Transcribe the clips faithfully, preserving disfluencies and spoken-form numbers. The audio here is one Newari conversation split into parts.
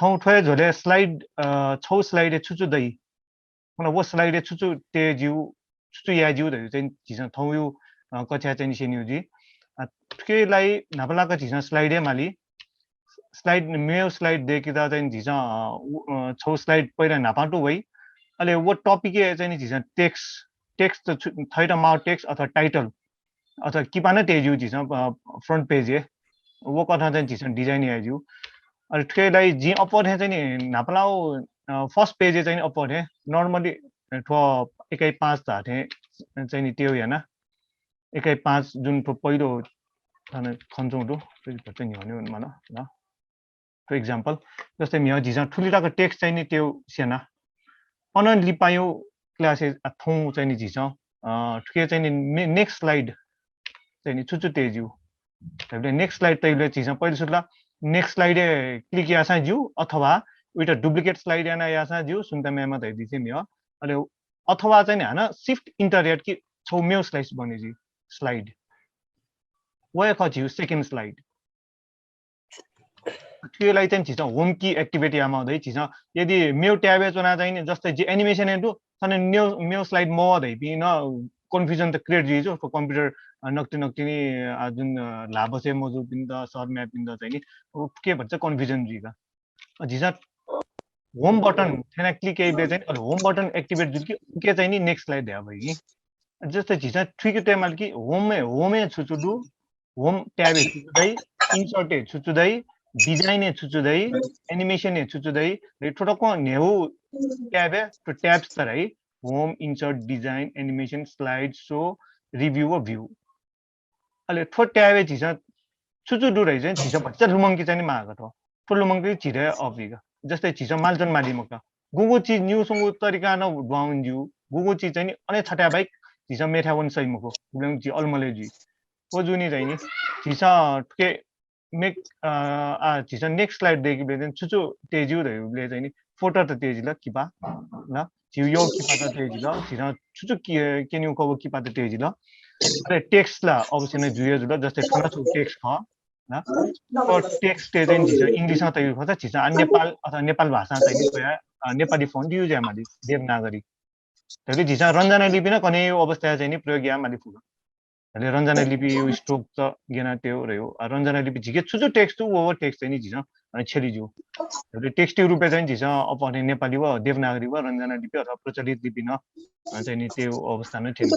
थौं थ्व हे झ्वलय् slide, अ, छौ slide-य् छु छु दइ, मतलब व slide-य् छु छु तये ज्यू, छु छु याये ज्यू धइगु चाहिँ झीसं थौंयु, अ, कक्षाय् चाहिँ नि स्यनीगु जुइ। अ, थुकिया लागि न्हापालाक झीसं slide हे माली। Slide, मेगु slide दय्केत चाहिँ नि झीसं, अ, उ, अ, छौ slide पहिला न्हापां तुं वइ। अले व topic-य् चाहिँ नि झीसं text, text त छु, थःत माःगु text अथवा title अथवा किपा नं तये ज्यू झीसं, अ, front page-य्। व कथं चाहिँ झीसं design याये ज्यू। अले थुकिया लागि जिं अप्वः थें चाहिँ नि न्हापालाक, अ, first page-य् चाहिँ नि अप्वः थें normally थ्व एकाइ पाँच धाःथें चाहिँ नि तयेगु याना। एकाइ पाँच जुन थ्व पहिलो थन खनाच्वंगु दु, थ्व भचा न्ह्यःने वनेमाल ल। For example, जस्तै म्हिगः झीसं थुलि तक text चाहिँ नि तयेगु स्यना। अनं लिपायु class-य् थौं चाहिँ नि झीसं, अ, थुकिया चाहिँ नि ने-, next slide चाहिँ नि छु छु तये ज्यू। धइबलय् next slide तइबलय् झीसं पहिला सुरुला next slide-य् click याःसां ज्यू अथवा उइत duplicate slide याना याःसां ज्यू, सुन्ता म्यायेमा धयादी चाहिँ म्हिगः। अले अथवा चाहिँ नि हानं shift enter यात कि छौ मेगु slide बने ज्यू, slide। व हे खः झीगु second slide। थुकिया लागि चाहिँ झीसं home key activate यायेमाः दइ। झीसं यदि मेगु tab-य् च्वना चाहिँ नि, जस्तै जि animation-य् दु, थन मेगु, मेगु slide मवः धइपिं नं confusion त create जुइ जू। Computer, अ, नकतिनि नकतिनि, अ, जुन, अ, ल्हाः बसे मजूपिन्त, सर म्याःपिन्त चाहिँ नि, उ के भन्छ confusion जुइ का। अ, झीसं home button थेना click याइबलय् चाहिँ नि, अले home button activate जुल कि उके चाहिँ नि next slide धयाः वइ कि। जस्तै झीसं थुइके तयेमाल कि home-य्, home-य् छु छु दु, home tab-य् छु छु दइ, insert-य् छु छु दइ, design-य् छु छु दइ, animation-य् छु छु दइ, अले थ्व तकं न्हय्गू tab-य् थ्व tabs त धाइ, home, insert, design, animation, slide, show, review व view। अले थ्व tab-य् झीसं छु छु दु धइ चाहिँ झीसं भचा लुमंके चाहिँ नि माःगु थ्व। थ्व लुमंके झीत अःपुइ का। जस्तै झीसं मालजन माली मखु का। गुगु चिज न्यू स्वंगु तरिका नं दुहां वने ज्यू। गुगु चिज चाहिँ नि अन छथाय् बाहेक झीसं मेथाय् वने सइ मखु। उबलय् झी अलमलय् जुइ। व जूनि चाहिँ नि झीसं थुके make, अ, आ, झीसं next slide दय्केबलय् चाहिँ छु छु तये ज्यू धइबलय् चाहिँ नि footer त तये जिल किपा, ल, झीगु यःगु किपा त तये जिल, झीसं छु छु कि-, क्यनेगु खः व किपा त तये जिल। अले text ला अवश्य नै जुइ हे जुल, जस्तै थन छगू text खः, ल, थ्व text-य् चाहिँ नि झीसं English-ं तयागु खःसा झीसं आ नेपाल अथवा नेपाल भाषां चाहिँ नि स्वयाः, अ, नेपाली font use यायेमाली, देवनागरी। धइबलय् झीसं रञ्जना लिपि नं कन्हय् अवस्थाय् चाहिँ नि प्रयोग यायेमाली फु। अले रञ्जना लिपिया stroke त गय् याना तयेगु धइगु। अ, रञ्जना लिपि झीके छु छु text दु, व, व text चाहिँ नि झीसं, अ, छ्यले ज्यू। अले text-या रूपय् चाहिँ नि झीसं अप्वः थें नेपाली व देवनागरी व रञ्जना लिपि अथवा प्रचलित लिपि नं, अ, चाहिँ नि तयेगु अवस्था नं थ्यनी।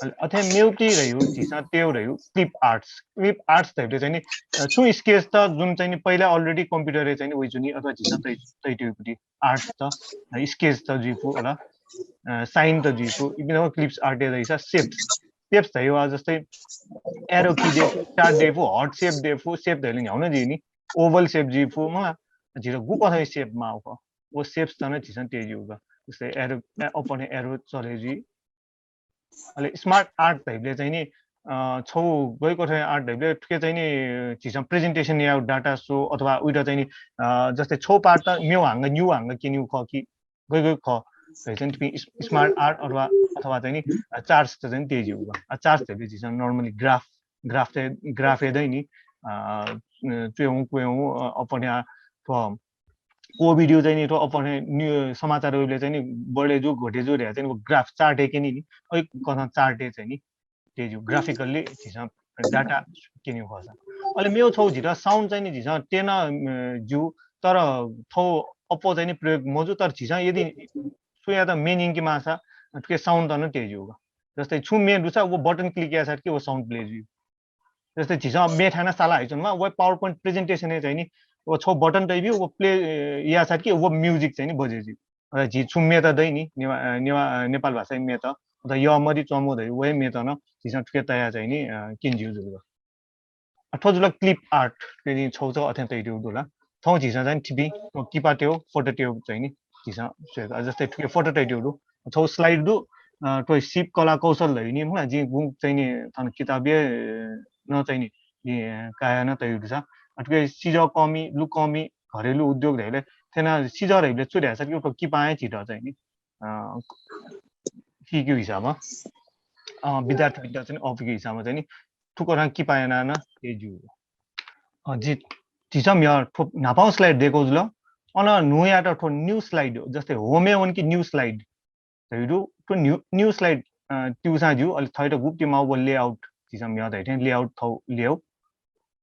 अले अथे मेगु कि धइगु, झीसं तयेगु धइगु clip arts। Clip arts धइबलय् चाहिँ नि, अ, छुं sketch त जुन चाहिँ नि पहिला already computer-य् चाहिँ नि वइच्वनी अथवा झीसं तइ, तइतयेगु art त, अ, sketch त जुइफु, अला, अ, sign त जुइफु, इपिं नं clips art-य् धइसा shapes। Shapes धइगु आ जस्तै arrow key दयेफु, chart दयेफु, heart shape दयेफु, shape धइले न्ह्याउन जुइनि, oval shape जुइफु, मला, झीत गु कथंया shape माःगु खः। व shapes त नं झीसं तये ज्यू का। जस्तै arrow, अ, अप्वः थें arrow चले जुइ। अले smart art धइबलय् चाहिँ नि, अ, छौ गय् कथंया art धइबलय् थुके चाहिँ नि झीसं presentation या data show अथवा उइत चाहिँ नि, अ, जस्तै छौ part त मेगु हांग, न्यू हांग क्यनेगु खः कि गय् गय् खः धइबलय् चाहिँ नि थुपिं स-, smart art अथवा, अथवा चाहिँ नि, अ, charts त चाहिँ नि तये ज्यू का। अ, charts धइबलय् झीसं normally graph, graph त, graph हे दइ नि, अ, अ, च्वयेगु, क्वयेगु, अ, अप्वः थें आ, थ्व COVID-या चाहिँ नि थ्व अप्वः थें नि समाचार वइबलय् चाहिँ नि बढे जू, घटे जू धयाः चाहिँ नि व graph chart हे क्यनी नि, अय् कथं chart हे चाहिँ नि तये ज्यू, graphically झीसं data क्यनेगु खःसा। अले मेगु छौ झीत sound चाहिँ नि झीसं तये नं, अ, ज्यू, तर थौ अप्वः चाहिँ नि प्रयोग मजू, तर झीसं यदि सुयात म्ये न्यंके माःसा थुके sound त नं तये ज्यू का। जस्तै छुं म्ये दुसा व button click याःसा कि व sound play जुइ। जस्तै झीसं म्ये थाय् नं साला हइच्वनेमाः, व PowerPoint presentation-य् चाहिँ नि व छौ button तइब्यू, व play, अ, याःसा कि व music चाहिँ नि बजे जुइ। अ, झी छुं म्ये त दइ नि, नेवा-, अ, नेवा-, अ, नेपाल भाषाया म्ये त, अथवा यः मरि च्वंम्ह धइ, व हे म्ये त नं झीसं थुके तयाः चाहिँ नि, अ, क्यने ज्यू जुल। अ, थ्व जुल clip art, थुके जिं छौ छौ अथें तयातयागु दु ला। थौं झीसं चाहिँ नि थिपिं, थ्व किपा तयेगु, photo तयेगु चाहिँ नि झीसं स्वयेगु। अ, जस्तै थुके photo तयातयागु दु, छौ slide दु, अ, थ्व सिप कला कौशल धइगु नि, मला, जिं गुगु चाहिँ नि थन किताबय् नं चाहिँ नि, इ, काया नं तयागु दुसा। अ, थुके सिजः कःमि, लु कःमि, घरेलु उद्योग धइबलय् थेना सिजः धइबलय् छु धाःसा कि थ्व किपां हे झीत चाहिँ नि, अ, सीकेगु हिसाबं, अ, विद्यार्थीपिन्त चाहिँ नि अःपुइगु हिसाबं चाहिँ नि थुकथं किपा यानाः नं तये ज्यू। अ, जि झीसं म्हिगः थ्व न्हापां slide दय्कूगु जुल। अन न्हूयात थ्व new slide, जस्तै home-य् वन कि new slide धइगु दु, थ्व new, new slide, अ, तिउसां ज्यू, अले थःत गुप्ति माःगु layout, झीसं म्हिगः धइथें layout थौ ल्ययेगु।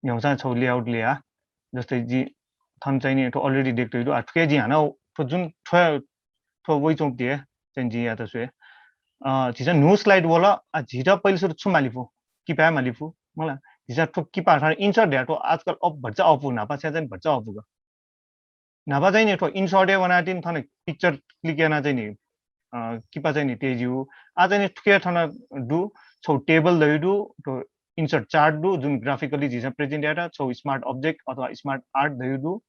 न्ह्यःसां छौ layout ल्यया। जस्तै जि थन चाहिँ नि थ्व already दय्कतःगु दु। आ, थुके जि हानं थ्व जुन थ्व, थ्व वइच्वंगु हे चाहिँ जिं यात स्वये। अ, झीसं न्हू slide वल, आ, झीत पहिले सुरु छु माली फु? किपा माली फु। मला, झीसं थ्व किपा थन insert धया थ्व आजकाल अप भचा अःपु, न्हापा छ्या चाहिँ भचा अःपु का। न्हापा चाहिँ नि थ्व insert-य् वनातिनि थन picture click याना चाहिँ नि, अ, किपा चाहिँ नि तये ज्यू। आ चाहिँ नि थुके थन दु, छौ table धइगु दु, थ्व insert chart दु, जुन graphically झीसं present यात, छौ smart object अथवा smart art धइगु दु।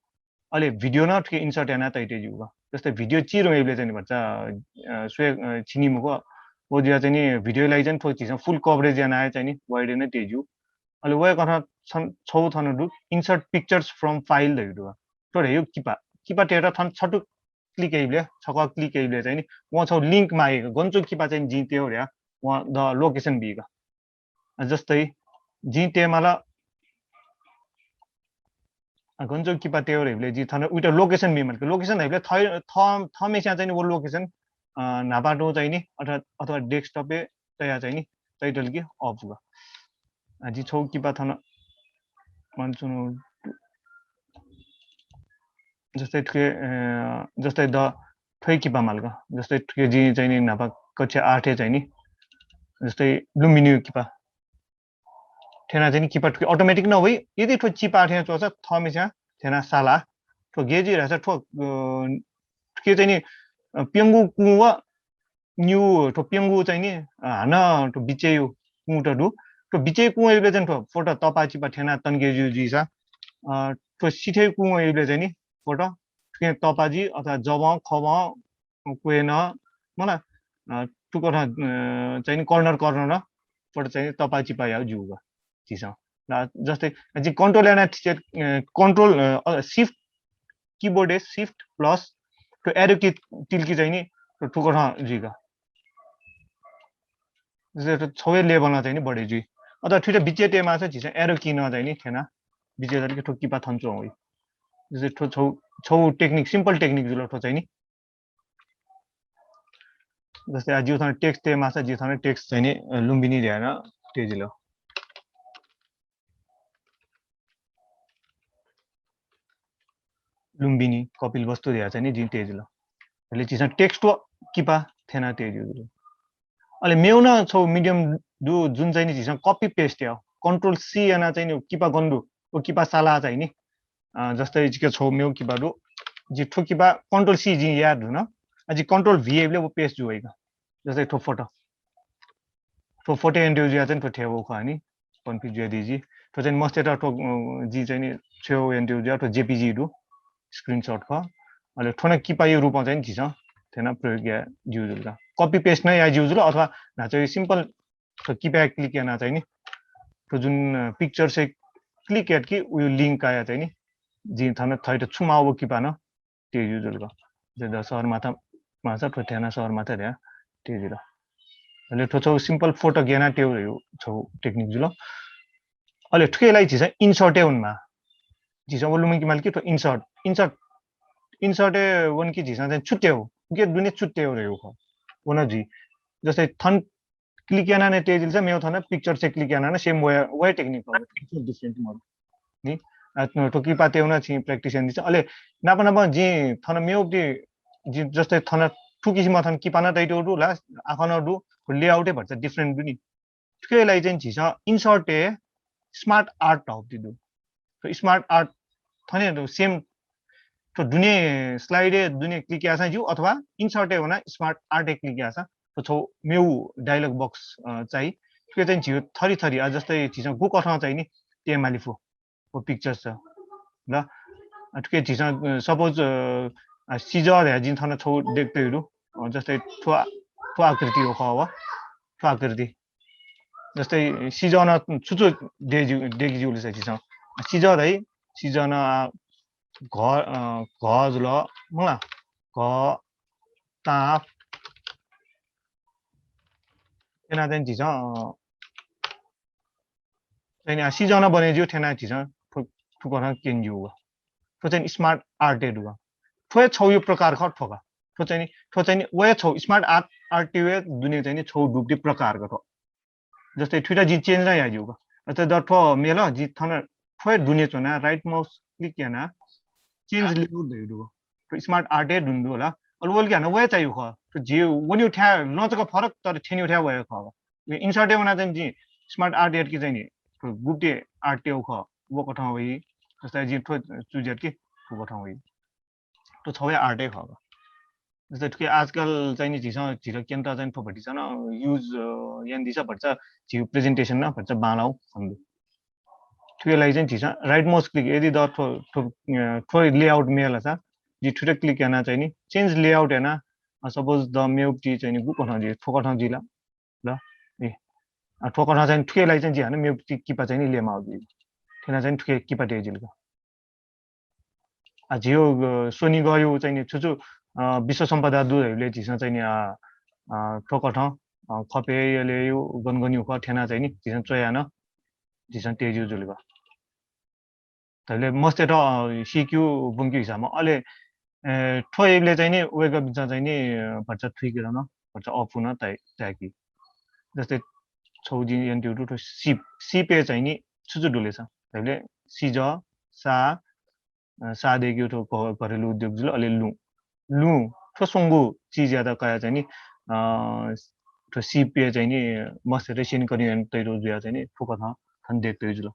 अले video नं थुके insert याना तये ज्यू का। जस्तै video चिरुं इबले चाहिँ नि भचा, अ, स्वये, अ, छिनी मखु, व जुया चाहिँ नि video लागि चाहिँ थ्व झीसं full coverage याना चाहिँ नि wide याना तये ज्यू। अले वया कथं छन, छौ थन दु, insert pictures from file धइगु दु। थ्व धइगु किपा, किपा तयेत थन छटु click याइबले, छकः click याइबले चाहिँ नि वं छौ link मागेका, गन च्वंगु किपा चाहिँ नि जिं तये धया, वं द location बीका। अ, जस्तै जिं तये माल, अ, गन च्वंगु किपा तये धइबले जिं थन उइत location बी माल। Location धइबले थ, थ, थःम्हेस्यां चाहिँ नि व location, अ, न्हापा तुं चाहिँ नि अथवा, अथवा desktop-य् तया चाहिँ नि title कि अःपु का। अ, जिं छौ किपा थन मानचुन जस्तै थुके, अ, जस्तै द थ्व हे किपा माल का। जस्तै थुके जिं चाहिँ नि न्हापा कक्षा आठ-य् चाहिँ नि, जस्तै लुम्बिनी किपा थेना चाहिँ नि किपा थुके automatic नं वइ। यदि थ्व चिपा थें च्वःसा थःम्हेस्यां थेना साला। थ्व गय् जुइ धाःसा थ्व, अ, थुके चाहिँ नि, अ, प्यंगू कुं व न्यू थ्व प्यंगू चाहिँ नि, अ, हानं थ्व बिचय् कुंत दु। थ्व बिचय् कुं इबले चाहिँ थ्व photo तःपाः चिपा थेना तनके ज्यू जुइसा, अ, थ्व सिथय् कुं इबले चाहिँ नि photo थुके तःपाः जुइ अथवा जबं, खबं, क्वय् नं, मला, अ, थुकथं, अ, चाहिँ नि corner corner photo चाहिँ नि तःपाः चिपा याउ ज्यू का झीसं। ला, जस्तै, अ, जि control याना थिचे, अ, control, अ, अ, shift, keyboard-य् shift plus थ्व arrow key तिल्की चाहिँ नि थ्व थुकथं जुइ का। जस्तै थ्व छौ हे level नं चाहिँ नि बढे जुइ। अथवा थुइत बिचय् तये माःसा झीसं arrow key नं चाहिँ नि थेना बिचय् तले थ्व किपा थन च्वं वइ। जस्तै थ्व छौ, छौ technique, simple technique जुल थ्व चाहिँ नि। जस्तै आ, जिउ थन text तये माःसा, जिउ थन text चाहिँ नि, अ, लुम्बिनी धया नं तये जिल। लुम्बिनी, कपिलवस्तु धया चाहिँ नि जिं तये जिल। अले झीसं text व किपा थेना तये जिल। अले मेउ नं छौ medium दु, जुन चाहिँ नि झीसं copy paste याउ। Control C याना चाहिँ नि किपा गन दु, व किपा साला चाहिँ नि, अ, जस्तै जिके छौ मेउ किपा दु, जि थ्व किपा Control C जिं याये धुन, अ, जि Control V एबले व paste जुइ वइका। जस्तै थ्व photo। थ्व photo यानातयेगु जुया चाहिँ थ्व थें वउ खः नि, confuse जुयादी जि। थ्व चाहिँ मस्तेत थ्व, अ, जि चाहिँ नि छेउ यानातयेगु जुया थ्व J P G दु, screenshot खः। अले थ्व नं किपाया रूपं चाहिँ नि झीसं थेना प्रयोग याये ज्यू जुल का। Copy paste नं याये ज्यू जुल अथवा न्हाचः simple थ्व किपाय् click याना चाहिँ नि, थ्व जुन, अ, picture-य् click यात कि उयो link काया चाहिँ नि, जिं थन थःत छु माःगु किपा नं तये ज्यू जुल का। जस्तै द शहर माथा, मासा थ्व थेना शहर माथा धया तये जुल। अले थ्व छौ simple photo गेना तयेगु छौ technique जुल। अले थुके लागि झीसं insert-य् वनेमाः। झीसं व लुमंके माल कि थ्व insert, insert, insert-य् वन कि झीसं चाहिँ छु तयेगु, उके दुने छु तयेगु धइगु खः। व नं जुइ। जस्तै थन click याना नं तये जिल, मेउ थन picture-य् click याना नं same way, way technique खः। Different mode। नि? आ, थ्व किपा तयेगु नं छिं practice यानादिसँ। अले नाप नाप जिं थन मेउ दि, जि जस्तै थन थुकिसिम थन किपा नं तयातयेगु दु ला, आखः नं दु, layout हे भचा different दु नि। थुके लागि चाहिँ झीसं insert-य् smart art धइगु दु। थ्व smart art थन हे दु, same थ्व दुने slide-य् दुने click याःसां ज्यू अथवा insert-य् वना smart art-य् click याःसां थ्व छौ मेउ dialog box, अ, चाहिँ थुके चाहिँ झीगु थरी थरी, अ, जस्तै झीसं गुकथं चाहिँ नि तये माली फु। व picture छ। ल, अ, थुके झीसं, अ, suppose, अ, अ, सिजः धया जिं थन छौ देख्दै दु। अ, जस्तै थ्व, थ्व आकृति हो खः व। थ्व आकृति। जस्तै सिजः नं छु छु देजि-, देगि जिउ ले झीसं। सिजः धइ, सिजः नं, अ, घ, अ, घ जुल, मला, घ, ताप, थेना चाहिँ झीसं, अ, चाहिँ नि, आ, सिजः नं बने ज्यू थेना झीसं थ्व, थुकथं क्यने ज्यू। थ्व चाहिँ नि स्मार्ट आर्ट हे दु। थ्व हे छगू प्रकार खः थ्व का। थ्व चाहिँ नि, थ्व चाहिँ नि वया छगू स्मार्ट आर्ट, आर्ट हे दुने चाहिँ नि छगू दुगुति प्रकार का थ्व। जस्तै थुइत जिं चेन्ज नं याये ज्यू का। अथे द थ्व मेल, जि थन थ्व हे दुने च्वना, राइट माउस क्लिक याना, चेन्ज लेआउट धयागु दु। थ्व स्मार्ट आर्ट हे दुने दु होला। अले वल कि हानं वया चाहियो खः। थ्व जि वनेगु थाय् लँचक फरक, तर थ्यनेगु थाय् वया खः। इन्सर्ट हे वना चाहिँ नि जि स्मार्ट आर्ट यात कि चाहिँ नि, थ्व गुप्ति आर्ट हे खः। व कथं वइ। जस्तै जिं थ्व चुज यात कि थ्व कथं वइ। थ्व छगू हे आर्ट हे खः। जस्तै थुके आजकाल चाहिँ नि झीसं झीत क्यनेत चाहिँ थ्व भतिचा नं युज, अ, यानादिसा भतिचा झीगु प्रेजेन्टेसन नं भतिचा बांलाउ खने दु। थुके लागि चाहिँ झीसं राइट माउस क्लिक, यदि द थ्व, थ्व, अ, थ्व लेआउट मेल सा, जि थुइत क्लिक याना चाहिँ नि change layout Yana, a, suppose the मेगु पति चाहिँ नि गु कथं जुइ, थ्व कथं जुइ ला, ल, ए, अ, थ्व कथं चाहिँ थुके लागि चाहिँ जि हानं मेगु पति किपा चाहिँ नि ले माउ जुइ। थ्यना चाहिँ थुके किपा तये जुल का। आ, झीयो, अ, स्वनिगःयो चाहिँ नि छु छु, अ, विश्व सम्पदा दु धइबलय् झीसं चाहिँ नि, अ, अ, थ्व कथं, अ, खपे, यलेयो, गन गन यु खः थ्यना चाहिँ नि झीसं च्वया नं झीसं तये ज्यू जुल का। धइबलय् मस्तय्त, अ, सीक्यु ब्वंक्यु हिसाबमा। अले, अ, थ्व याइबलय् चाहिँ नि वय्कःपिन्सं चाहिँ नि, अ, भचा थुइके नं, भचा अःपु नं ताइ-, ताय्की। जस्तै छगू जिं यानातयागु दु, थ्व सीप, सीपय् चाहिँ नि छु छु दु ले सा। धइबलय् सिजः, सा, अ, सा दय्केगु थ्व घ-, घरेलु उद्योग जुल, अले लुँ। लुँ, थ्व स्वंगू चिजयात कयाः चाहिँ नि, अ, थ्व सीपय् चाहिँ नि मस्तय्त स्यनेकने यानातयागु जुयाः चाहिँ नि थुकथं थन दय्कातयागु जुल।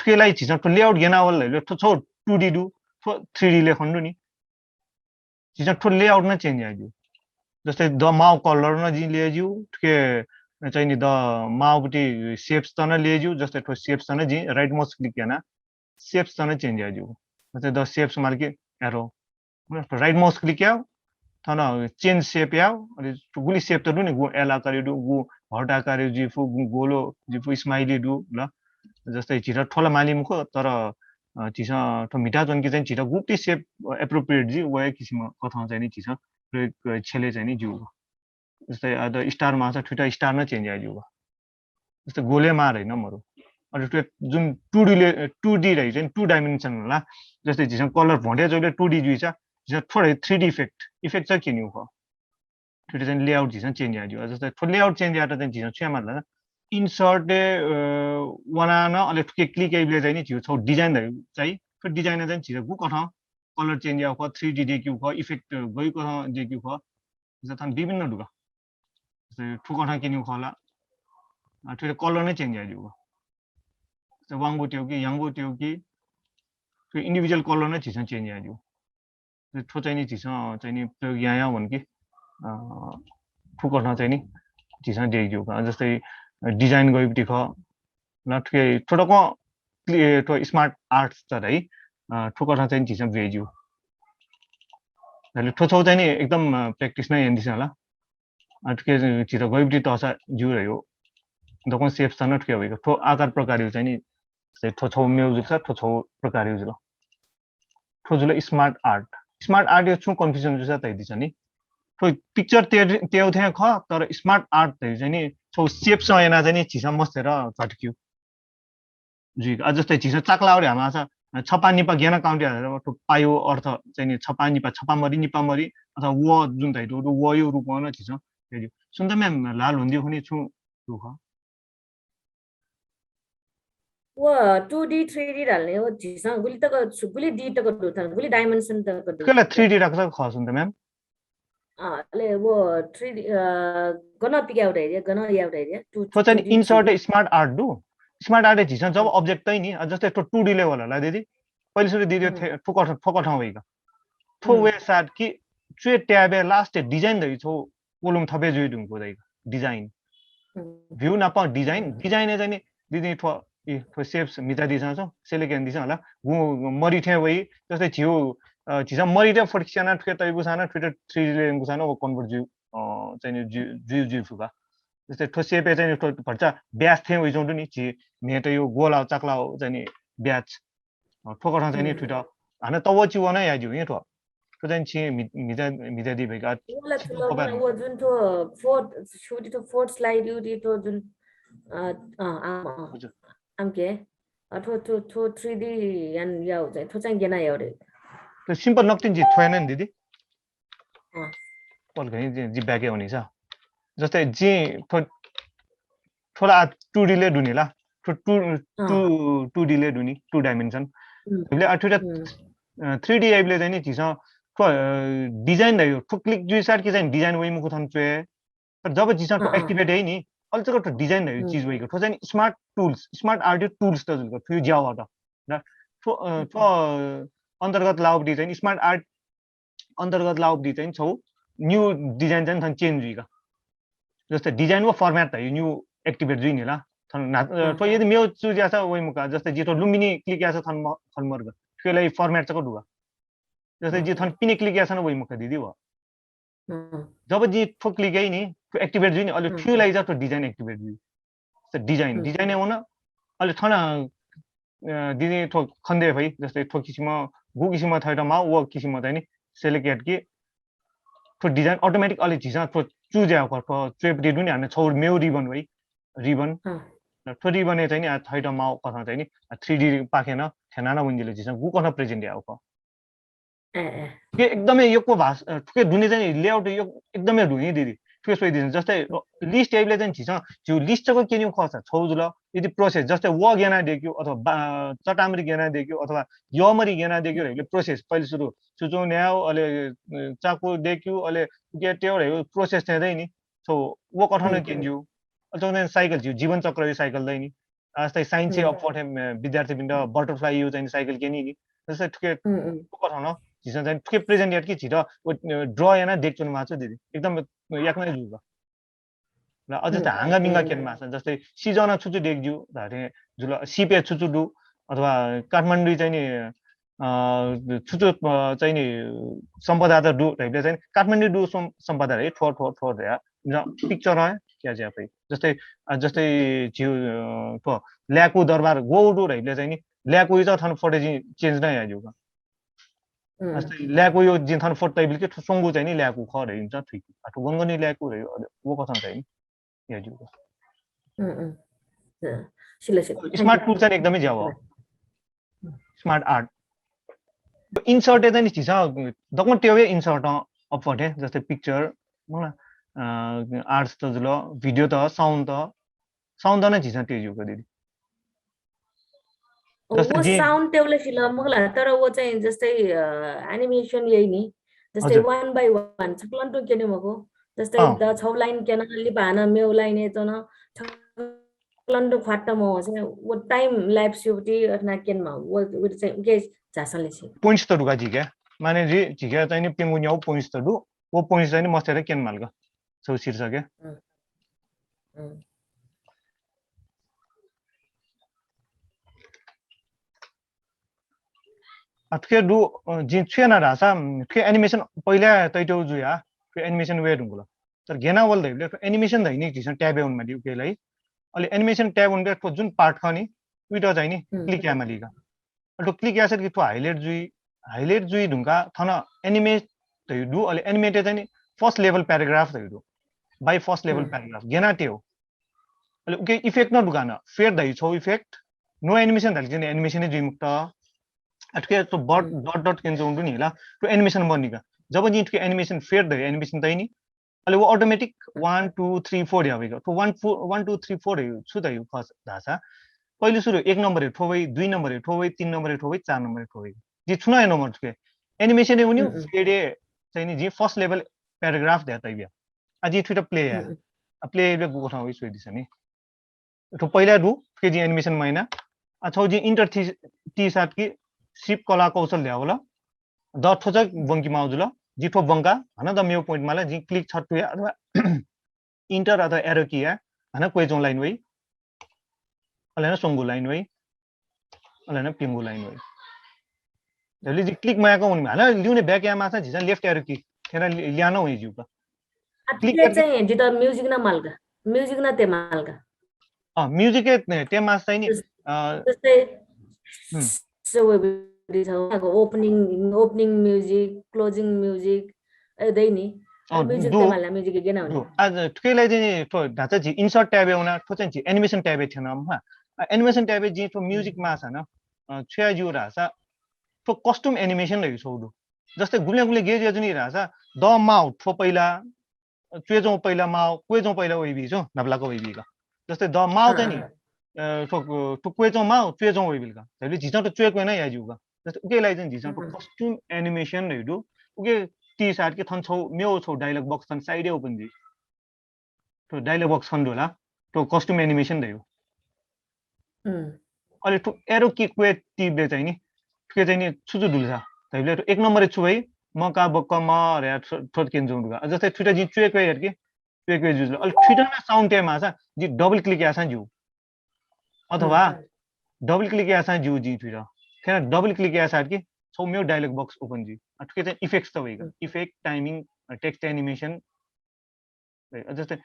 थुके लागि झीसं थ्व लेआउट गय् याना वल धइबलय् थ्व छगू टू डी दु, थ्व थ्री डी ले खने दु नि। झीसं थ्व लेआउट नं चेन्ज याये ज्यू। जस्तै द माउ कलर नं जिं ले ज्यू, थुके चाहिँ नि द माउ पति सेप्स त नं ले ज्यू, जस्तै थ्व सेप्स त नं जिं राइट माउस क्लिक याना सेप्स त नं चेन्ज याये ज्यू। जस्तै द सेप्स माल कि एरो। राइट माउस क्लिक याउ, थन चेन्ज सेप याउ, अले गुलि सेप त दु नि, गु एल आकारयो दु, गु हर्ट आकारयो जुइफु, गु गोलो जुइफु, स्माइली दु, ल। जस्तै झीत थ्व ला माली मखु, तर, अ, झीसं थ्व म्हिता च्वंके चाहिँ झीत गुप्ति सेप एप्रोप्रिएट जुइ, वया किसिम कथं चाहिँ नि झीसं प्रयोग, अ, छ्यले चाहिँ नि ज्यू। जस्तै, अ, द स्टार माःसा थुइत स्टार नं चेन्ज याये ज्यू। जस्तै गोले माः धइन मरु। अले थ्व जुन टू डी ले, टू डी धइ चाहिँ टू डाइमेन्सन होला। जस्तै झीसं कलर भ्वंथें च्वइबलय् टू डी जुइसा, झीसं थ्व धइ थ्री डी इफेक्ट, इफेक्ट चाहिँ क्यनेगु खः। थुइत चाहिँ लेआउट झीसं चेन्ज याये ज्यू। जस्तै थ्व लेआउट चेन्ज यायेत चाहिँ झीसं छु याये माल धाःसा, इन्सर्ट, अ, वना नं अले थुके क्लिक याइबलय् चाहिँ नि झीगु छगू डिजाइन धइ चाहिँ, थ्व डिजाइन चाहिँ झीसं गु कथं कलर चेन्ज याउ खः, थ्री डी दय्केगु खः, इफेक्ट गयु कथं दय्केगु खः। जस्तै थन विभिन्न दु का। जस्तै थुकथं क्यनेगु खः ला, अ, थुइत कलर नं चेन्ज याये ज्यू का। जस्तै वांगु त्यउ कि, याउँगु त्यउ कि, थ्व इन्डिभिजुअल कलर नं झीसं चेन्ज याये ज्यू। जस्तै थ्व चाहिँ नि झीसं चाहिँ नि प्रयोग यायां वन कि, अ, थुकथं चाहिँ नि झीसं दय्के ज्यू का। जस्तै डिजाइन गयु पति खः, ल, थुके थ्व दक्वं क्लि-, थ्व स्मार्ट आर्ट त धइ, अ, थुकथं चाहिँ नि झीसं ब्वये ज्यू। अले थ्व छगू चाहिँ नि एकदम, अ, प्र्याक्टिस नं यानादिसँ ला। अ, थुके झीत गयु पति तःसा ज्यू धइगु। दक्वं सेप्स त नं थुके वइगु। थ्व आकार प्रकारयो चाहिँ नि, से थ्व छगू मेगु जुलसा, थ्व छगू प्रकारयो जुल। थ्व जुल स्मार्ट आर्ट। स्मार्ट आर्टयो छुं कन्फ्युजन जूसा धयादिसँ नि। थ्व पिक्चर ते-, तेउ थें खः, तर स्मार्ट आर्ट धइगु चाहिँ नि, छगू सेप्सं याना चाहिँ नि, झीसं मस्तय्त झट्क्यू जुइक। अ, जस्तै झीसं चाकलाः रे हामासा, अ, छपा निपा गय् याना काउन्ट याना, थ्व पायो अर्थ चाहिँ नि छपा निपा, छपा मरि, निपा मरि, अथवा व जुन धइथ्व, थ्व वयो रूपं नं झीसं धयादिउ। सुन्ता म्याम, ल्हाः ल्ह्वनादिउ खनी छुं दु खः। व टू डी, थ्री डी धाल नि, व झीसं गुलि तक, गुलि डी तक दु थन, गुलि डाइमेन्सन तक दु। थुके ला थ्री डी तक खः सुन्ता म्याम। अँ, अले व थ्री डी, अ, गन पिकाउ धइदिया, गन याउ धइदिया, टू, थ्व चाहिँ नि two D, insert three D. Smart art दु। स्मार्ट आर्ट झीसं जब अँ। अब्जेक्ट तइ नि, अ, जस्तै थ्व टू डी ले वल ला दिदी। पहिले सुरु दिदी अँ। थे-, थ्व कथं, थ्व कथं वइगु। थ्व अँ। वेसात कि च्वय् ट्याबे लास्ट डिजाइन धइ छौ कोलम थपे जुइ धुंकु दइ डिजाइन। अँ। भ्यू नाप डिजाइन, अँ। डिजाइन चाहिँ नि दिदी थ्व, इ, थ्व सेप्स म्हितादिसँ छौ, सेलेक्ट यानादिसँ होला। गु मरि थें वइ, जस्तै झिउ, अ, झीसं मरि थें फोटो खिचाना थुके तइगु साना, थुइत थ्री डी ले यंगु साना, व कन्भर्ट जुइ, अ, चाहिँ नि जुइ, जुइ, जुइ फुका। जस्तै थ्व सेपे चाहिँ नि थ्व भचा ब्याच थें वइ जौं दु नि, झी म्हेतयो गोलाउ चाकलाउ चाहिँ नि ब्याच। अ, थ्व कथं चाहिँ नि हम्म। थुइत हानं तवःचि वना या ज्यू, हे थ्व। थ्व चाहिँ नि छि मि-, म्हिता, म्हितादी भइका, वला छि थ्व कपार। व जुन थ्व फोर्थ, छुटी थ्व फोर्थ स्लाइड यु दी थ्व जुन, अ, अ, आम, अ, हजुर। आम के? अ, थ्व थ्व थ्व थ्री डी यान याउ चाहिँ थ्व चाहिँ गेना याउ रे। त सिम्पल नक्तिन जि थ्वय् नं दिदी। अँ। पल घै जि जि ब्याक याउनि छ। जस्तै जि थ्व थ्वला टू डी ले दुनि ला। थ्व टू टू टू डी ले दुनि, टू डाइमेन्सन। हम्म। इबले आ थ्वटा हम्म। थ्री डी आइबले चाहिँ नि झीसं थ्व डिजाइन धयो थ्व क्लिक जुइ साथ कि चाहिँ डिजाइन वइ मुखु थन च्वे। तर जब झीसं थ्व अँ, अँ। एक्टिभेट है नि, अल चक थ्व डिजाइन धयो हम्म। चीज वइक थ्व चाहिँ smart tools, smart art tools त जुल थ्व ज्याउ हत। र थ्व अ, थ्व अन्तर्गत लाउबडी चाहिँ स्मार्ट आर्ट अन्तर्गत लाउबडी चाहिँ छौ न्यू डिजाइन चाहिँ थन चेन्ज जुइक। जस्तै डिजाइन व फर्म्याट धयो न्यू एक्टिभेट जुइ नि ला। थन ना- अ, अँ। थ्व यदि मेउ चुज यासा वइ मुका, जस्तै जि थ्व लुम्बिनी क्लिक यासा थन म- थन मर्ग। थ्वला फर्म्याट चक दुगा। जस्तै जि थन पिने क्लिक यासा न वइ मुका दिदी व। अँ। जब जि थ्व क्लिक याइ नि, थ्व एक्टिभेट जुइ नि, अले हम्म। थ्व लाइ जा थ्व डिजाइन एक्टिभेट जुइ। त डिजाइन, हम्म। डिजाइन याउ न, अले थन अ, दिदी थ्व खन्दे भई, जस्तै थ्व किसिम, गु किसिम थैत माउ, व किसिम चाहिँ नि सेलेक्ट यात कि थ्व डिजाइन अटोमेटिक अले झीसं थ्व चुज याउ क, थ्व च्वेपटी दुनि हाने छौ मेउ रिबन वइ, रिबन। अँ। र थ्व रिबन चाहिँ नि आ थैत माउ कथं चाहिँ नि थ्री डी पाखे न थेना न वंजिले झीसं गु कथं प्रेजेन्ट याउ क। ए, ए। थुके एकदमै यक्व भाष-, अ, थुके दुने चाहिँ लेआउट यक-, एकदमै दुने दिदी। थुके सोइदिनु, जस्तै, अ, लिस्ट याइबले चाहिँ झीसं, झिउ लिस्ट चक केन्यु खःसा, छौ जुल, यदि प्रोसेस, जस्तै व गेना देक्यु, अथवा बा-, चटामरी गेना देक्यु, अथवा यमरी गेना देक्यु, हेले प्रोसेस, पहिले सुरु, चुचु न्याउ, अले, अ, चाकु देक्यु, अले उके टेउ, हेले प्रोसेस चाहिँ दै नि, छौ, व कथन हम्म। केन्यु, अले चाहिँ साइकल, झिउ जीवन चक्र साइकल दै नि, जस्तै साइन्स हम्म। अप्वः थें, अ, विद्यार्थी बिन्द बटरफ्लाई यु चाहिँ साइकल केनी नि। जस्तै थुके हम्म, हम्म। कथन, झीसं चाहिँ थुके प्रेजेन्ट यात कि झीत, व, अ, ड्र याना देख चुन माचो दिदी। एकदम, अ, याकनै जुल। र अझ हम्म, त हांगा मिंगा हम्म। केन मासा, जस्तै सिजन छुचु देख ज्यू, धारे जुल, सिपे छुचु दु, अथवा काठमाडौँ चाहिँ नि, अ, छुचु, अ, चाहिँ नि सम्पदा त दु, धाइबले चाहिँ काठमाडौँ दु सम-, सम्पदा है, ठो, ठो, ठो रे, न पिक्चर है, क्या ज्या पै। जस्तै, अ, जस्तै झिउ, अ, ठो, ल्याकु दरबार गो दु, धाइबले चाहिँ नि, ल्याकु इचा थन फोटो चाहिँ चेन्ज नै आयो का। हम्म। जस्तै ल्याकु यो जिन थन फोटो तैबिल के सोंगु चाहिँ नि ल्याकु ख रे, हुन्छ, ठीक। आ, ठो गंगनी ल्याकु रे, अ, वो कथन चाहिँ नि, या ज्यू का। हम्म, हम्म। अ, सिला, सिला। Thank smart you। टुल चाहिँ एकदमै ज्यावा। Smart art. इन्सर्ट चाहिँ नि झीसं दक्वं टेवे इन्सर्ट अप्वः थें, जस्तै पिक्चर, मला, अ, आर्ट्स त जुल, भिडियो त, साउन्ड त, साउन्ड त नै झीसं तेज्यू का दिदी। ओ, जस्तै वो जि- साउन्ड तेवले सिल मखला, तर वो चाहिँ जस्तै, अ, एनिमेसन यइ नि, जस्तै हजुर। वन बाई वन, छक्लन्टु केने मखु, जस्तै अँ। द छौ लाइन केना लिपा हानं मेउ लाइन यचन, छक्लन्टु ख्वाट्ट महो, चाहिँ वो टाइम ल्याप्स युपटी अथना केनमा, वो, वो चाहिँ उके झासं लेसी। पोइन्ट्स त दुगा झीके, माने जि झीके चाहिँ नि प्यंगु न्याउ पोइन्ट्स त दु, वो पोइन्ट्स चाहिँ नि मस्तेर केन माल का, छौ शीर्षक के। हम्म। हम्म। आ, थुके दु, अ, जिं छु याना धाःसा, उम, थुके एनिमेसन पहिला तैतौ जुया, थुके एनिमेसन वे धुंकल। तर गेना वल धइबले, थ्व एनिमेसन धइनि झीसं ट्याब याउन माली उकेलाई। अले एनिमेसन ट्याब याउन थ्व जुन पार्ट खनि, उइत चाहिँ नि हम्म। क्लिक या माली का। अले थ्व क्लिक यासेर कि थ्व हाइलाइट जुइ, हाइलाइट जुइ धुंका थन एनिमेट धइ दु, अले एनिमेटे चाहिँ नि फर्स्ट लेभल प्याराग्राफ धइ दु। बाई फर्स्ट लेभल हम्म। प्याराग्राफ। गेना तेउ। अले उके इफेक्ट न दुकान, फेड धइ छौ इफेक्ट, नो एनिमेसन धइले चाहिँ नि एनिमेसन जुइ मुक्त। अथुके तो बट, हम्म। डट डट केन चाहिँ उंटु नि ला, तो एनिमेसन बनिका। जब नि थुके एनिमेसन फेड धइ, एनिमेसन तइ नि, अले वो automatic one, two, three, four या वइका। तो one, four, one, two, three, four है, छु धइ खस धासा। पहिले सुरु एक नम्बर है ठो वइ, दुई नम्बर है ठो वइ, तीन नम्बर है ठो वइ, चार नम्बर है ठो वइ। जि छुना है नम्बर थुके। एनिमेसन है उन्यु, हम्म। फेड है चाहिँ नि जि फर्स्ट लेभल प्याराग्राफ धया तइ बिया। आ जि थुइटा प्ले या। हम्म। आ प्ले या बे गुगु ठाउँ वइ सोइ दिसनि। थ्व पहिला दु, थुके जिं एनिमेसन महिना। आ, छौ जिं इन्टर टी, टी सात कि सिप कला कौशल ल्यावल। द थ्व चाहिँ बंकी माउ जुल। जि थ्व बंका, हन द मेउ पोइन्ट माला, जिं क्लिक छट थुया, अथवा इन्टर अथवा एरो की या, हन क्वेचौं लाइन वइ। अले हन सोंगु लाइन वइ। अले हन पिंगु लाइन वइ। जबले जि क्लिक माया का उन, हन लिउने ब्याक या मासा, झिसा लेफ्ट एरो की। थेना लि-, ल्यान वइ जिउ का। आ, क्लिक थुके करके चाहिँ जित म्युजिक न मालका, म्युजिक न ते मालका। अँ, म्युजिक के ते, ते मास चाहिँ नि, जस-, अ, जस्तै हुँ। सो वे छ, opening, opening music, closing music, ए, दै नि। अ, म्युजिक दु, ते माला, म्युजिक गेना दु। हुने। आज थुकेलाई चाहिँ नि थ्व ढाँचा झी इन्सर्ट ट्याब याउना, थ्व चाहिँ झी एनिमेसन ट्याब थेन, हा। एनिमेसन टाइपय् जिं थ्व म्युजिक माःसा नं, अ, छु याये ज्यू धाःसा, थ्व कस्टम एनिमेसन धइगु छगू दु। जस्तै गुबलें गुबलें गय् जुया जुनि धाःसा, द माउ थ्व पहिला, अ, च्वय्‌च्वं पहिला माउ, क्वय्‌च्वं पहिला वइबी छु, न्हापालाक वइबी का। जस्तै द माउ चाहिँ नि, अ, थ्व, थ्व क्वय्‌च्वं माउ, च्वय्‌च्वं वइबिल का। धइबलय् झीसं थ्व च्वय् क्वय् नं याये ज्यू का। जस्तै उकिया लागि चाहिँ झीसं थ्व कस्टम एनिमेसन धइगु दु। उके ति साथ कि थन छौ, मेव छौ डायलग बक्स थन साइडय् ओपन जुइ। थ्व डायलग बक्स खने दु ला, थ्व कस्टम एनिमेसन धइगु। अले थ्व एरो कि क्वय् तिबलय् चाहिँ नि, थुके चाहिँ नि छु छु दुल सा? धइबलय् थ्व एक नम्बरय् छु वइ, म का बक्क म रे थ्व, थ्व केन जूगु दु का। जस्तै थुइटा जिं च्वय् क्वय् यात कि, च्वय् क्वय् जुल। अले थुइटा नं साउन्ड तये माःसा, जिं डबल क्लिक याःसां ज्यू। अथवा डबल क्लिक याःसां ज्यू जिं थुइटा। थेना डबल क्लिक याःसा कि छौ मेव डायलग बक्स ओपन जुइ। अ, थुके चाहिँ इफेक्ट्स त वइ का। इफेक्ट, टाइमिङ, अ, टेक्स्ट एनिमेसन, है, जस्तै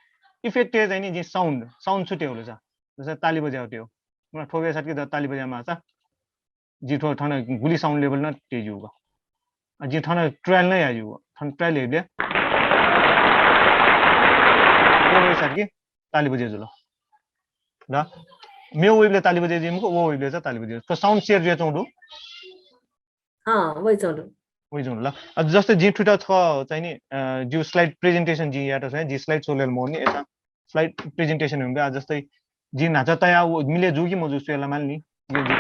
इफेक्ट चाहिँ नि जिं साउन्ड, साउन्ड छु तेउल सा? जस्तै ताली बजाउ तेउ। म थ्व वेसात कि द ताली बजामा सा। जिं थ्व थन गुलि साउन्ड लेभल न ते ज्यू का। अ, जिं थन ट्रायल न या ज्यू। थन ट्रायल हेबले। थ्व वेसात कि ताली बजे जुल। द मेव वइबले ताली बजे जिं मुक, वो वइबले सा ताली बजे। तो साउन्ड सेयर जुया चौं दु। अँ, वइ चौं दु। वइ चौं दु ला। अ, जस्तै जिं थुइटा छ चाहिँ नि, अ, जिउ स्लाइड प्रेजेन्टेसन जिं यात छ, जिं स्लाइड सोलेल मोर नि, एता स्लाइड प्रेजेन्टेसन हुँबे, अ, जस्तै जिं न्हाचा तया व मिले जू कि मजू स्वेला माल नि। जिं, जिं।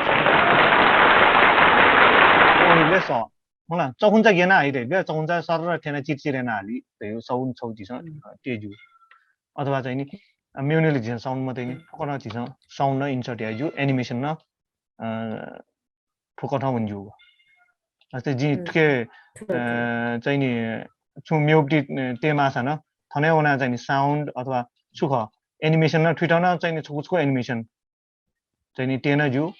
ओ, इबले स। होला, चखुन्चा गेना हाइ रे, बे चखुन्चा सर र थेना चिरचिर याना हालि, रे साउन्ड छौ दिस, अ, ते ज्यू। अथवा चाहिँ नि, अ, म्युनिल झिन साउन्ड मते नि, फकन झिन साउन्ड न इन्सर्ट या ज्यू, एनिमेसन न, अ, फुकथं वने ज्यू। जस्तै जिं थुके, अ, चाहिँ नि छु मेव पति, अ, ते माःसा न, थने वना चाहिँ नि साउन्ड अथवा छु ख, एनिमेसन न थुइटा न चाहिँ नि छुकु छुकु एनिमेसन चाहिँ नि तेना ज्यू।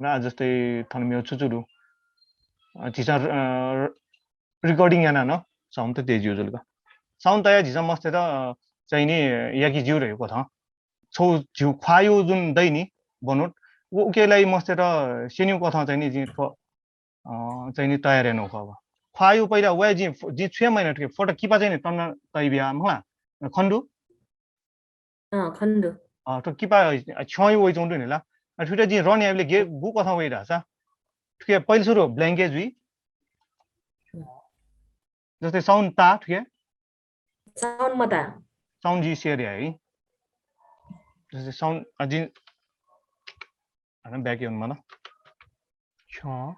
न जस्तै थन मेव छु छु दु। अ, झिसा, अ, रिकर्डिङ याना न साउन्ड त ते ज्यू जुल का। साउन्ड तया झिसा मस्ते त, अ, चाहिँ नि याकि ज्यू रह्यो कथं। छौ झिउ ख्वायु जुन दै नि बनोट, व उके लागि मस्ते त सेन्यु कथं चाहिँ नि जिं थ्व, अ, चाहिँ नि तयार यानु खः। ख्वायु पहिला वया जिं, जिं छुया महिना थुके फोटो किपा चाहिँ नि तन्ना तइ बिया, मला। खने दु? अँ, खने दु। अ, थ्व किपा छ्यं वइ चौं दु नि ला। अ, थुइटा जिं रन याबले गे गु कथं वइ धाःसा। थुके पहिल सुरु ब्ल्याङ्के जुइ। जस्तै साउन्ड ता थुके। साउन्ड मता। साउन्ड जि सेयर या है। जस्तै साउन्ड, अ, जिं, अन ब्याक याउन मला। छ्यं।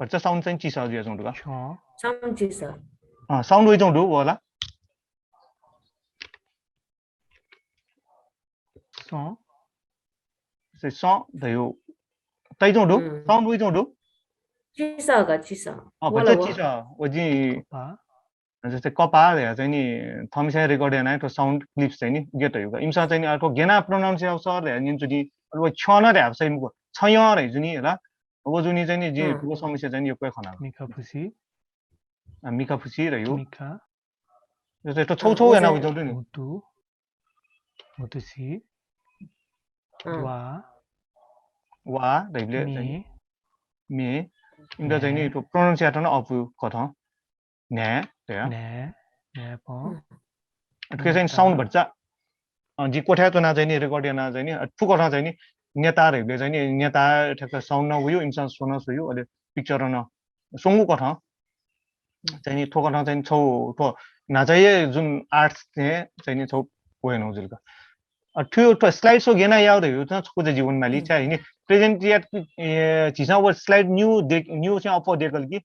भचा साउन्ड चाहिँ चिसा जुया चौं दु का। छ्यं। साउन्ड चिसा। अँ, साउन्ड वइ चौं दु, वला। सं। से सं धयो। तइ चौं दु, साउन्ड वइ चौं दु। चिसा का, चिसा। अँ, भचा चिसा। व जिं जस्तै कपाः धया चाहिँ नि थम्से रेकर्ड याना थ्व साउन्ड क्लिप्स चाहिँ नि गेट धयो का। इमसा चाहिँ नि अथवा गेना प्रोनाउन्स या सर धया निन जुनि, अथवा छ्यं न धया चाहिँ मुको। छयं धया जुनि, होला। व जुनि चाहिँ नि जिं थुगु समस्या चाहिँ नि यक्व खना। मिखा फुसी। अ, मिखा फुसी रह्यो। मिखा। जस्तै थ्व छौ छौ याना वइ चौं दु नि। हुतु। हुतुसी। अँ। वा। वा, धइबले मे। चाहिँ नि। मे। इमता चाहिँ नि थ्व प्रोनाउन्स यात न अपु कथं। न्हय्, धया। न्हय्, न्हय्‌पं। अ, थुके चाहिँ नि साउन्ड भचा। अ, जि कोठ्या च्वना चाहिँ नि रेकर्ड याना चाहिँ नि, अ, थुकथं चाहिँ नि नेता धइबले चाहिँ नि नेता ठ्याक्क साउन्ड न वयु, इमसा स्वना स्वयु, अले पिक्चर न स्वंगु कथं। चाहिँ नि थ्व कथं चाहिँ नि छौ थ्व न्हाचाया जुन आर्ट्स चाहिँ नि छौ वय् नं जुल का। अ, थ्व, थ्व स्लाइड सो गेना याव धयु त छकु जे जीवन माली, हम्म। चाहिँ नि प्रेजेन्ट यात, ए, झिसा व स्लाइड न्यू दे, न्यू चाहिँ अप देकल कि,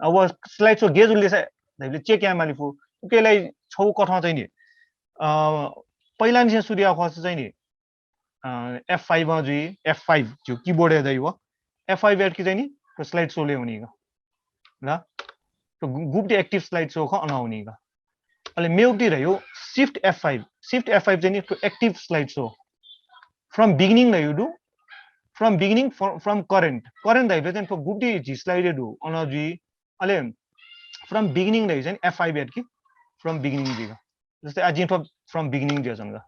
अ, व स्लाइड सो गे जुल लेसा धइबले चेक या माली फु। उके लागि छौ कथं चाहिँ नि, अ, पहिला निसे सुरु या खस चाहिँ नि, अ, F five जुइ, F five ज्यू कीबोर्ड या दइ व। F five यात कि चाहिँ नि, थ्व स्लाइड सो ले हुनी का। ल? थ्व गु-, गुप्ति एक्टिभ स्लाइड सो ख अन हुनी का। अले मेव पति रह्यो, Shift F five। Shift F five चाहिँ नि थ्व active slide so. From beginning रह्यो दु, from beginning, from, from current। Current धइबले चाहिँ थ्व गुप्ति झी स्लाइड दु, अन जुइ। अले from beginning धइ चाहिँ नि F five यात कि, from beginning जुइ का। जस्तै आ जिं थ्व from beginning जुया च्वन का।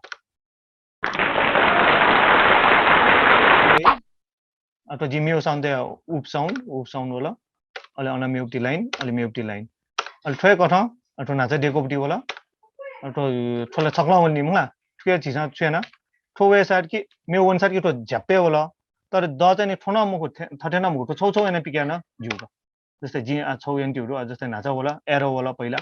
अथवा जिं मेव साउन्ड त उप साउन्ड, उप साउन्ड वल। अले अन मेव पति लाइन, अले मेव पति लाइन। अले थ्व हे कथं, अथवा न्हाचा देकः पति वल। अथवा थ्व ला छकलं वल नि मला। थुके झिसा च्वना। थ्व वेसात कि मे वनसात कि थ्व झ्याप्पे वल। तर द चाहिँ नि थ्व नं मखु, थे-, थथे नं मखु, थ्व छौ छौ याना पिक्या नं ज्यू। जस्तै जिं आ छौ याना तिउरु, आ जस्तै न्हाचा वल, एरो वल पहिला,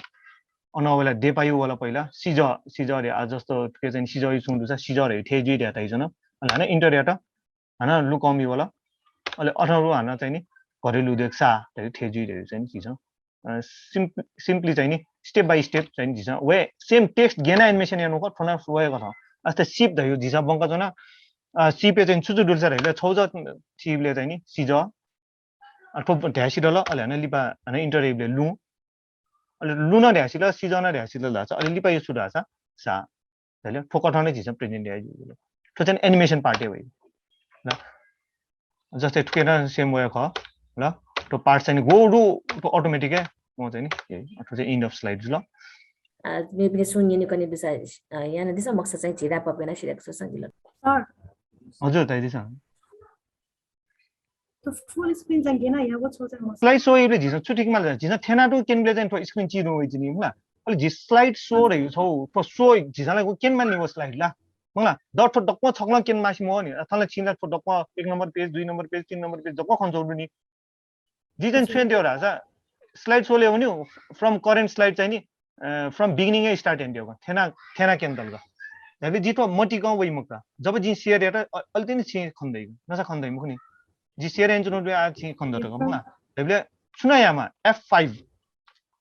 अन वल देपायु वल पहिला, सिज, सिज रे, आ जस्तो के चाहिँ नि सिज यु छुं दुसा, सिज रे थे जुइ रे ताइ जन। अले हाना इन्टर यात, हाना लुकमी वल, अले अथवा हाना चाहिँ नि घरेलु उद्योग सा रे थे जुइ रे चाहिँ नि किज। अ, सिम्प-, simply चाहिँ नि step by step चाहिँ नि झीसं वे same text गेना animation यानु ख थोना वये कथ। अस्त सिप धयु झीसं बंका जना, अ, सिपे चाहिँ छु छु दुल्सा रहले छौ ज सिपले चाहिँ नि सिज, अ, थ्व ध्यासिदल, अले हाना लिपा हाना इन्टर एबले लुं, अले लुं नं ध्यासिल, सिज नं ध्यासिल धाचा, अले लिपा यो छु धाचा, सा। धले थ्व कथं नै झीसं present याइ जुल। थ्व चाहिँ animation part ए वइ। ल। जस्तै थुके नं same वया ख। ल। थ्व part चाहिँ नि गो दु, थ्व automatic ए। म चाहिँ नि, ए, थ्व चाहिँ end of slide जुल। आ, मे बिने सुन यनि कने बिसा, आ, याना दिसा मक्सा चाहिँ झिरा पपेना सिरा कुसा संगिल। सर। हजुर, ताइ दिसा। त full screen चाहिँ गेना यागो छौ चाहिँ मस। Slide show इबले झीसं छु ठीक माल झीसं थेना दु केनबले चाहिँ थ्व screen चिनु वइ जिनि मला। अले झी slide show रे छौ, थ्व show झीसं ला केन मानि व slide ला। मला, द थ्व दक्व छकलं केन मासि मो नि। अथला छिन ला थ्व दक्व एक नम्बर page, दुई नम्बर page, तीन नम्बर page दक्व खन छौ नि। जी चाहिँ छुन दियो राजा। Slide show ले हुन्यु, from current slide चाहिँ नि, अ, from beginning ए start यान दियो। थेना, थेना केन दलगा। जबले जी थ्व मतिकं वइ मक्का। जब जी share यात, अ, अले तिनि छि खन दइ। नसा खन दइ मुखुनि। जी share यान चुनु आ छि खन दत का मला। जबले सुना यामा F five।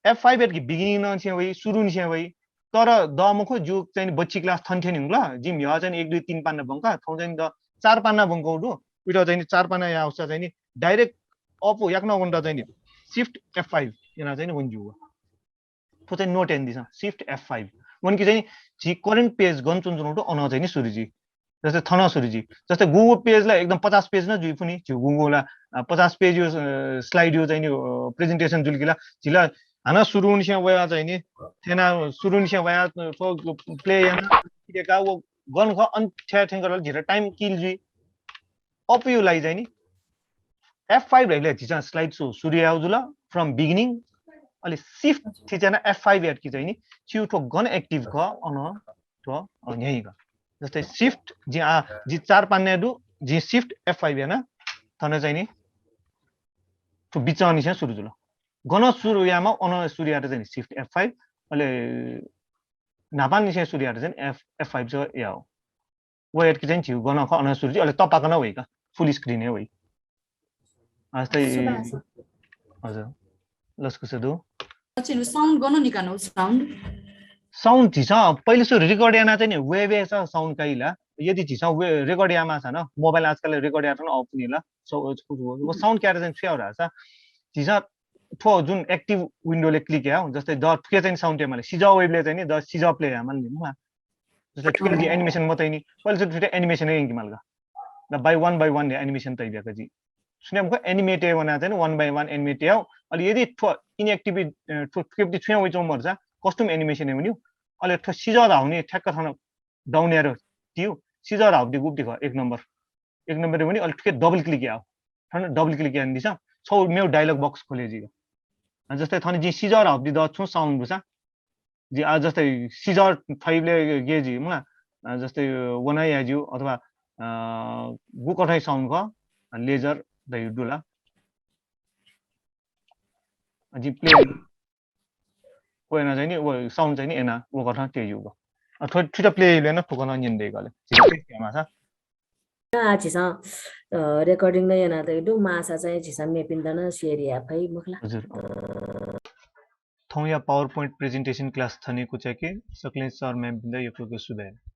F five यात कि beginning नं छि वइ, सुरु नि छि वइ। तर द मखु जु चाहिँ नि बच्ची class थन थेन हुंगला। जिम ह्य चाहिँ नि एक, दुई, तीन पान्ना बंका, थौ चाहिँ नि द चार पान्ना बंका उडु। उइट चाहिँ नि चार पान्ना या उसा चाहिँ नि direct up याक न वंदा चाहिँ नि shift F five याना चाहिँ नि वन जु। थ्व चाहिँ note यान दिसं, shift F five। वन कि चाहिँ नि झी current page गन चुन चुन उडु अन चाहिँ नि सुरु जी। जस्तै थन सुरु जी। जस्तै गुगु page ला एकदम पचास page न जुइ फुनि, झी गुगु ला, अ, पचास page यो, अ, slide यो चाहिँ नि, अ, presentation जुल किला, झिला हाना सुरु निसे वया चाहिँ नि, थेना सुरु निसे वया, अ, थ्व play याना, का वो गन ख अन ठ्या ठ्याङ करल झिला time kill जुइ। Up यो लाइ चाहिँ नि, F five रहले झिचा slide show सुरु याउ जुल, from beginning, अले shift थिचा ना F five यात कि चाहिँ नि, छिउ थ्व गन active ख, अन थ्व, अ, न्ह्याइ ख। जस्तै shift, जि आ, जि चार पान्ने दु, जि shift F five याना, थन चाहिँ नि, थ्व बिचंनिसें सुरु जुल। गन सुरु यामा, अन सुरु यात चाहिँ नि shift F five, अले न्हापांनिसें सुरु यात चाहिँ नि F, F five च याउ। व यात कि चाहिँ झिउ गन ख, अन सुरु जि, अले तपाक न वइ का, full screen हे वइ। अस्तै, सुभाष। हजुर, लसकुस दु। अच्छा, sound गन निकानो, sound? Sound झिसं पहिले सु record याना चाहिँ नि, वे वे स sound काइला। यदि झिसं वे record यामा छ न, mobile आजकल record यात न off निला। So, वो sound क्यारे चाहिँ छुया रहा छ। झिसं थ्व जुन active window ले click या, जस्तै द थुके चाहिँ sound यामाले, सिज वेबले चाहिँ नि, द सिज play यामाले नि, जस्तै थुके जि animation मतै नि, पहिले चाहिँ थुके animation हे यंकि माल का। The by one by one ले animation तै ब्याक जि। सुने मुख animate वना चाहिँ नि one by one animate याउ। अले यदि थ्व inactive, अ, थ्व थुके छुया वइ चौ मर जा, custom animation हे वन्यु। अले थ्व सिज धाउनि ठ्याक्क थन down arrow तिउ, सिज धाउ दि गुप दिख एक नम्बर। एक नम्बर वनि अले थुके double click याउ। थन double click यान दिसा, छौ मेउ dialog box खोले जिग। अ, जस्तै थन जि सिज धाउ दि द छु sound बुसा। जि आ जस्तै सिज five ले गे जि मुला, अ, जस्तै वना या ज्यू अथवा, अ, गु कथै sound ख, laser धयु दुला। जि play कोयना चाहिँ नि, व sound चाहिँ नि एना, व कथं ते यु ग। अ, थ्व, थ्व play ले न थुकन निन दे गले। झिसं के मासा? आ, झिसं, अ, recording न याना त दु मासा चाहिँ झिसं मेपिन्त न share या फै मुखला। हजुर। थौंया PowerPoint presentation class थने कुचाके सकलें sir ma'am पिन्त यक्व यक्व सुभाय्।